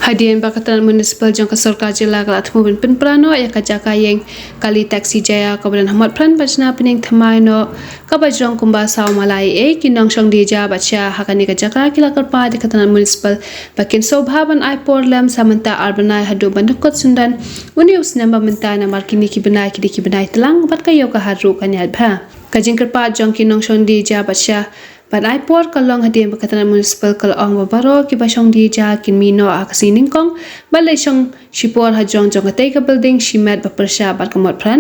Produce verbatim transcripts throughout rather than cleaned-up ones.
Hadien ba ka tnat municipal jong ka sorkar jylla ka la thmu ban pynpra noh ïa ka jaka ïeng kali taxi Jaya kaba don ha Motphran ban shna pynïeng thymmai noh kaba jrong kumba saw malai, eh, ki nongshong dieja bad sha ha kane ka jaka ki la kyrpad ïa ka tnat municipal ba kin sngewbha ban ai por lem sa mynta ar bnai haduh ban dukut syndon une u snem ba mynta, namar kine ki bnai ki dei ki bnai tlang bad ka ïew ka hat ruh kan ïaid bha. Ka jingkyrpad jong ki nongshong dieja bad sha ban ai por ka long hadien ba ka tnat municipal ka la ong ba baroh kiba shong dieja kin mih noh ha ka sngi nyngkong bad leit shong shipor hajrong jong katei ka building shimet ba pyrshah bad ka Motphran.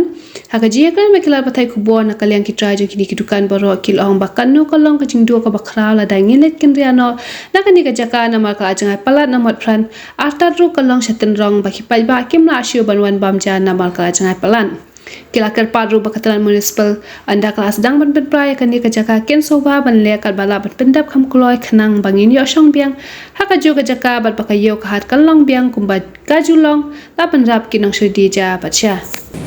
Ha ka jingïakren bad ki lad pathai khubor na ka liang ki trai jong kine ki dukan baroh ki la ong ba kano ka long ka jingduh kaba khraw lada ngin leit kynriah noh na kane ka jaka namar ka la jngai palat na Motphran. Artat ruh ka long sha tynrong ba ki paidbah kim lah shuh ban wan bam ja namar ka la jngai palat. Ki la kyrpad ruh ba ka tnat municipal ynda ka la sdang ban pynpra ïa kane ka jaka kin sngewbha ban leh katba lah ban pyndep kham kloi khnang ba ngin ïoh shong biang ha kajuh ka jaka bad ba ka ïew ka hat kan long biang kumba ka ju long la pynrap ki nongshong dieja bad sha.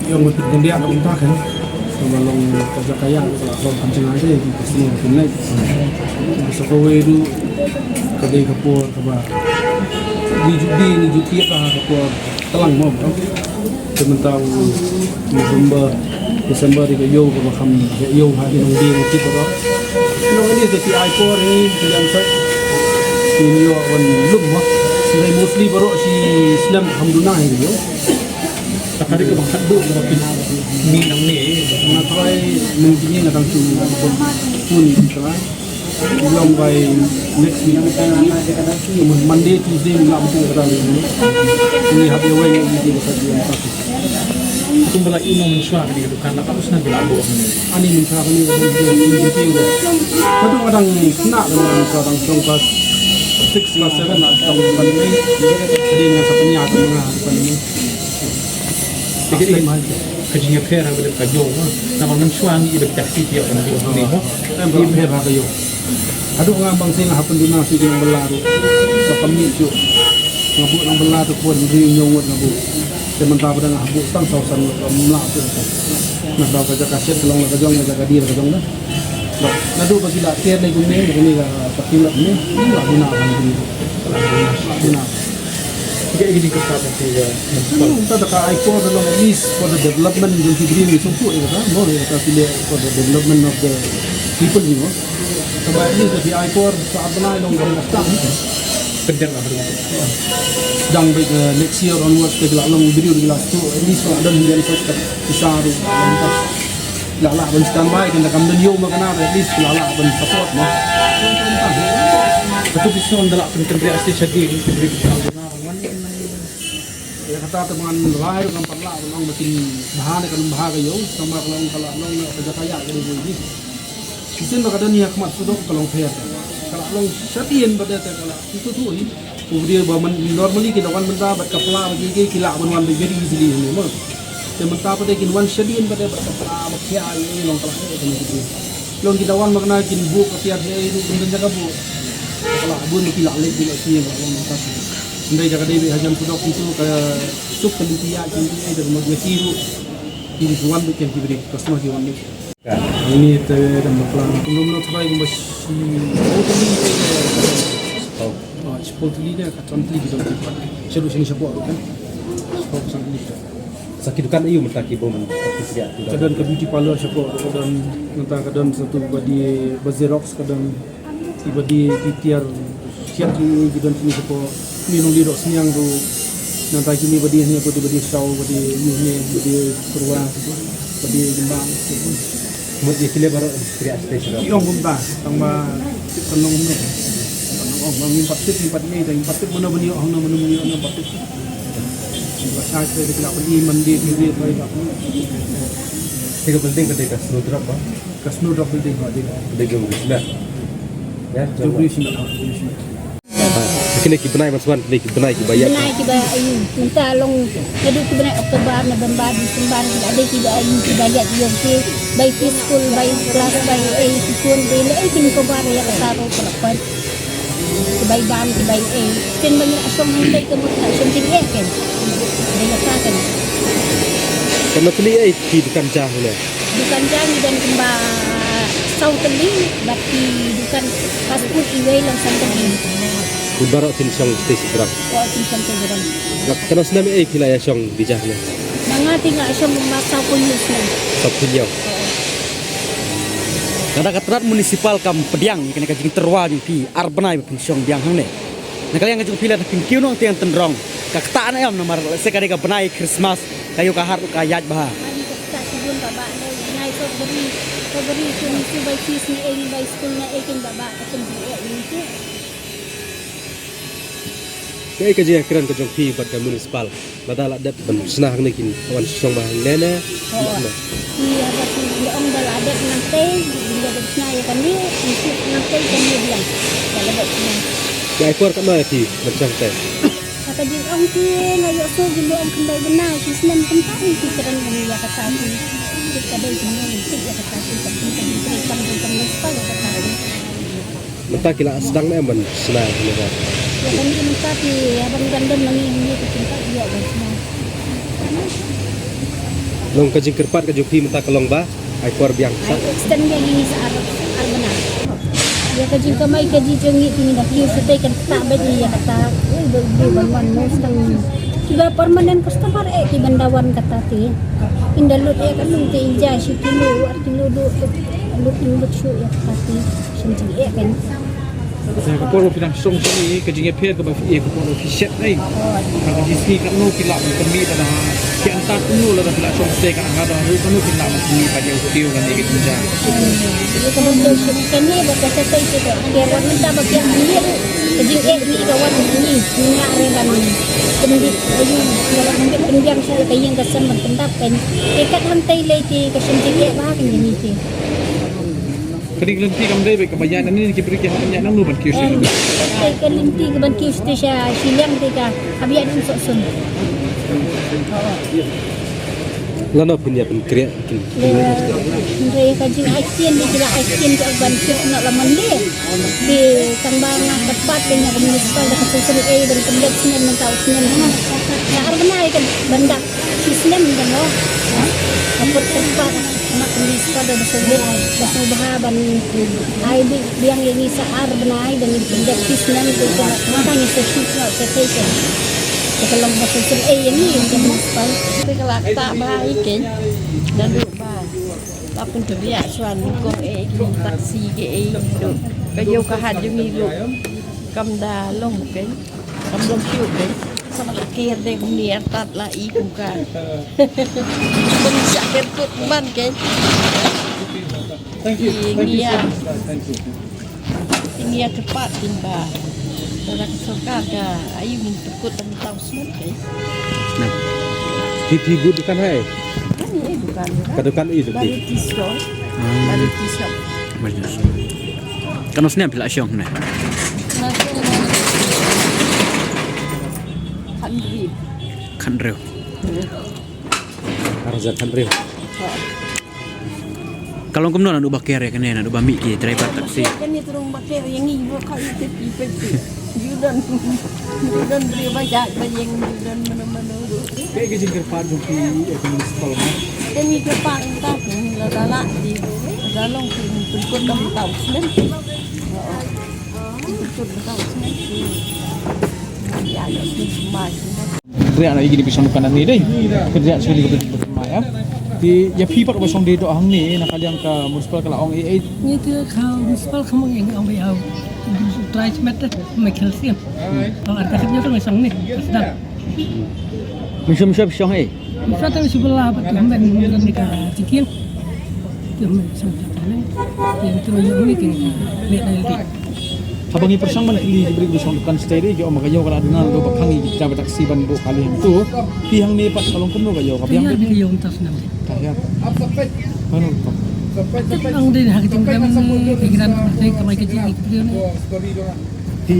Ïa, mut pyndiah ka bynta kan. Kaba long ka jaka ïa ka long kan jngai de ki customer kin leit. Sa kawei ruh ka dei ka por kaba ngi ju, ngi ju tied ka por tlang mo. Te mynta u November, December ka ïew kaba kham ïew ha ki nongdie nongtip baroh. Nong ani te ki ai por hi ki ïan sa ki ïoh wan lum mo. Ngai mostly baroh shi snem kham duna hi ïew. Ka dei kaba khadduh kaba pynmih nangne. Nga try mynta kine nga dang shu pun ni try. Long by next week. Monday, Tuesday, ngin lah mynta ka dang ni. Ni hap ïa wei ngi di ka di. Kum ba la ïoh mynshuwa kane ka dukan la ka usna ba la buh. Ani mynshuwa kane ka dang di di di. Ka dang dang sna ka mynshuwa dang song class six, class seven la dang ban ni. Jadi ngan sa pynïa ka mynga ban ni. Ka jingïapher ha ka dei ka jong, ha. Namar mynshuwa ngi i dep dak ti ïa ka dei, ha. Em, ba pher ha ka ïew. Haduh nga bang sing ha pynduh na shu jong bylla ruh. Ba kam ni shu. Nga buh nang bylla tu pun ri ñiew ngut nga buh. Te mynta ba dang nga buh tang saw san ngut, ba mla tu. Nga daw ka jaka shet, ka long la ka jong, ka jaka dih la ka jong dah. Ba, naduh ba ki la tiar lei kumne, kumne ka, ka pynlap ne, la guna kan kumne. La guna. Kita ini kita tak kira. Hmm, kita tak ai por dalam at least for the development jong ki briew ni sungkuh ïa kata, mo ïa kata ki leh for the development of the people, you know. Kaba at least ki ai por sa bnai long kam kata. Kencang lah. Dang ba, eh, next year onwards te ki la long briew ki la suk, at least la don hi ka pisa ruh. La lah ban standby kan da kam don ïew ma kane at least la lah ban support mo. Katu ki song da lah ban kynriah sha ki briew ki kam don. Ïa kata te ban rai ruh ngam pat lah ban ong ba kin bha ne kan bha ka ïew, tang ba ka long ka la long ka jaka ïa ka dei bun hi. Shisien ba ka don ïa khmat sudok ka long pher. Ka la long shadien ba dei te ka la tu tu hi. Ku dei ba man normally ki la wan mynta bad ka pla ba ki ki ki la ban wan very easily hi mo. Te mynta ba dei kin wan shadien ba dei bad ka pla ba khia ïa long ka la long ki dei. Long ki da wan ma kane kin buh ka tiar hi ruh kin don jaka buh. Ka la bun ki la leh ki la ki la long mynta. Ndai jaka dei ba hajan sudok itu ka suk ka liti ïa ki dei da mo ïa ki ruh. Ki wan ba kin ki bri customer ki wan ni. Ini te dang bakla. Kum no try kum ba shi. Oh, tali. Oh. Ah, shi pol tali ne ka tram tali ki dong. Shadoh sini shapoh kan. Shapoh sang tali. Sa ki dukan ayu mynta ki bom. Ka don ka beauty parlor shapoh, ka don mynta ka don satu ba die ba Xerox ka don. Ki ba die ki tiar siat ki, ki don kine shapoh. Ni nong die dok sniang ruh. Nangta kine ba die hynne ko die ba die saw, ba die ïu hynne, ba die pyrwa, ba die jembang. Mut ïa kine baroh die station. Ki ong kumta, tang ba tip kan long kumne. Tang ong ba ngim pat tip, ngim pat ngei, ngim pat tip mano ban ïoh, hangno mano ban ïoh, ngim pat tip. Ba sa sha ki la pynïaid man die, die, die, die, die. Te ka building ka dei ka Snowdrop ba? Ka Snowdrop building, ha, dei. Building ka Snowdrop. Ïa, jong Jong Bri Shinat, ha, Bri Shinat. Kine ki bnai ban swan, kine ki bnai ki ba ïa. Bnai ki ba ïa. Mynta long naduh ki bnai October, November, December, ki la dei ki ba ïa, ki ba ïa ïoh ki bai preschool, bai class, bai ïa ki khun, bai ïa ki cover ïa ka taro ka la pan. Ki bai bam, ki bai ïa. Kin ba ngi la shong hangtai ka mut la shong ki ïa ken. Dei ïa ka ken. Ka ma tli ai ki dukan ja hule. Dukan ja ngi don kumba saw tylli, bad ki dukan fast food iwei long san tylli. Phi baroh phin shong shatei shaphrang. Baroh phin shong shatei shaphrang. Katno snem ei phi la ïa shong beit hangne? Nga te nga shong ma saw phew hynñiew snem. Saw phew hynñiew. Lada ka tnat municipal kam pdiang ïa kane ka jingtyrwa jong phi ar bnai ba phin shong biang hangne, na ka liang ka jong phi lada phin kiew nongthiang tynrong, ka ktah ne em, namar lehse ka dei ka bnai Christmas, ka ïoh ka har ka ïaid bha. Ani ka ktah shibun baba, ne ngai February, February kum su bai fis ne ei, bai skul ne ei kin baba, ka kum jingeh ni ki. Kaei ka jingïakren ka jong phi bad ka municipal? Lada la dep ban shna hangne kin wan shong bha hangne ne? Ki haba ki ong ba la dep nangtei, ki la dep shna ïa kane, ki shna nangtei kane biang. Ba la dep shna. Ki ai por katno ïa phi ban shong tei? Ka jingong ki nga ïohsngew ki ong khyndai bnai, ki snem kumta ki kren ïa kata ki. Ki ka dei ki ong ki ïa kata ki, ka jingtrei kam jong ka municipal ïa kata ki. Mynta ki la sdang ne em ban shna ne ba? Ïa kane mynta ki haba ngi dang don ma ngi ngi ki mynta ïa ban shna. Long ka jingkyrpad ka jong phi mynta ka long ba ai por biang sa. Ai extend ïa ngi sa ar, ar bnai. Ïa ka jingkamai ka jong ngi ki ngi da kiew shatei kan ktah beit ïa kata. Ui ba ui ban wan mo sdang. Kiba permanent customer eh ki ban da wan kata te. Ynda lut eh ka nung te ija shi kilo ar kilo do. Lut lut shu ïa kata te. Shen jingeh kan. Ka por ba phi dang shong shane ka jingïapher kaba phi ïa ka por ba phi shet ai. Ka jingsngi katno phi lah ban pynmih, lada phi antat kumno, lada phi lah shong shatei ka nga da ruh katno phi lah ban pynmih pat ïa u kiew kane ka jingjia. Ïa kaba phi shong shane ba ka shatei te ka ker wan mynta ba phi ïa pynmih ruh ka jingeh ni ka wan ni ni nga re ban pynmih ayu ka wan pynbiang sha ka ïing ka sem ban pyndap kan. Te kat hangtei lei te ka shen jingeh ba kan ni te. Ka dei ka lynti kam dei beit kaba ïaid nangne, ki briew ki hap ban ïaid nangno ban kiew sha. Em, ka dei ka lynti ka ban kiew sha shiliang te ka hap ïaid nang sohsun. Lano phin ïa pynkhreh kin. Hynrei ka jingaitien dei ki la aitien ka ban kiew noh la man dei. Te tang ba nga kyrpad te nga ka municipal da ka shisnem ei ban pyndep snem mynta u snem. Nga ar bnai ka ban dap shisnem dang mo. Ka put kyrpad. Mat ngi spa da ba sngewbha, ba sngewbha ban ai bi-, biang ïa ngi sa ar bnai ba ngin pyndep pis nang te ka mat ngi sa shu shu sa te te. Te ka long ba sngewbha ei ïa ngi ïa ngi spa. Te ka la ktah bha ïa ngi. Naduh ba la pynkynriah shuwa nyngkong ei ki taxi ki ei. Ka ïew ka hat jong ngi ruh kam da long ïa ngi. Kam long shuh de. Sa ba ka ker de kumne artat la i kum ka. Kum sa ker kut ban ke. Thank you. Thank you so much. Thank you. Ngi ïa kyrpad kin ba. Lada ka sorkar ka ayu ngin pyrkut tang tau smen ke. Nah. Phi, phi gut dukan hai? Kan ni dukan. Ka dukan i dukan. Baru tea stall. Hmm. Baru tea shop. Baru tea shop. Katno snem phi la shong ne? Khatsan. Khathynriew. Ar hajar khathynriew. Ka long kumno naduh ba ker ïa kane, naduh ba mih ki driver taxi? Kane ka long ba ker ïa ngi ba ka ïa te pi pe pi. Ju don. Ju don driver ba ïa ba ïeng ju don mano mano ruh. Kaei ka jingkyrpad jong phi ïa ka municipal ma? Kane ka kyrpad ka ngi la da la di. Da long ki pynkut da mynta u snem. Pynkut da mynta u snem. Ïa ïa snem mai. Kynriah noh ïa kine ki shong dukan hangne dei. Kynriah shuwa ïa ka bynta ma ïa. Te ïa phi pat uba shong dei doh hangne na ka liang ka municipal ka la ong ei ei. Ngi te ka municipal ka ong ïa ngi ong ba ïa u trai smet te me calcium. Ong ar ka khat ïa ka ngi shong ne. Sdang. Mynshuwa mynshuwa phi shong ei. Mynshuwa te mynshuwa la ba tu men ni ka jingkieng. Tu men shong jingkieng. Te tu ïa ngi ki le dei. Haba ngi pyrshang ban kylli ki briew ki shong dukan shatei de, ki ong ma ka ïew ka la duna, lada ba khang ïa ki driver taxi ban buh kali hangto. Phi hangne pat ka long kumno ka ïew, ka biang? Ka ïew mynta snem. Ka ïew. Kumno ka? Ka long dei ha ka jingkren, ka jingkren ka jingkren ka briew ne. Phi,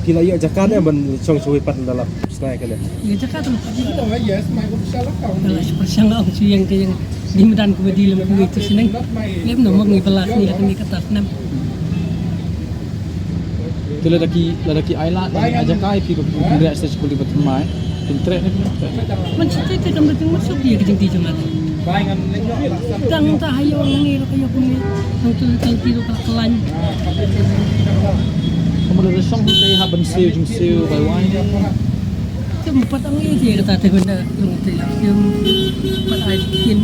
phi la ïoh jaka ne ban shong shawei pat na la? Snai kane. Ïa jaka tu. Ka la shu pyrshang ong shu ïeng ka ïeng. Di madan ku ba di lem ku tu shnong. Lem no mong ngi pala ni la kami kata snam. Te lada ki, lada ki ai la, lada ki ai jaka ïa phi ba phi kynriah stage puli ba thymmai. Phin treh ne phin treh. Man shu treh te kam da jingmut shu phi ka jingti jong nga. Tang ta ha ïoh ngi ruh ka ïoh ngi. Nang tu ka ti ruh ka khlaiñ. Ka mut Shong hangtei ha ban siew jingsiew bai wai. Te ym pat ong ïa kata te ban da long te ym pat ai kin.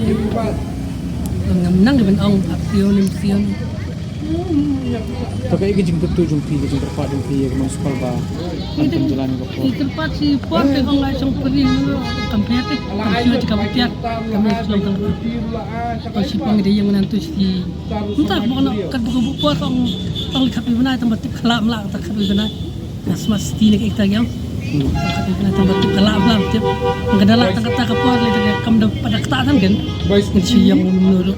Ngam nang ban ong ap siew nym siew. To kaei ka jingkyntu jong phi, ka jingkyrpad jong phi ïa ka municipal ba kan pynjlan ka por? Ki kyrpad shi por te ong lai shong pyrdi kam phet te kam shu jaka phet kam shu long kam. To shi pang de yang nan tu shi. Mynta ba kat ba ka buh por ka ong, ong li khatwei bnai tang ba tip khala mla kata khatwei bnai. Nga smat sti ne ka ikta yang. Khatwei bnai tang ba tip khala mla tip. Nga da la tang kata ka por le tang kam da pada kata tang kan. Ngan shi yang nuru.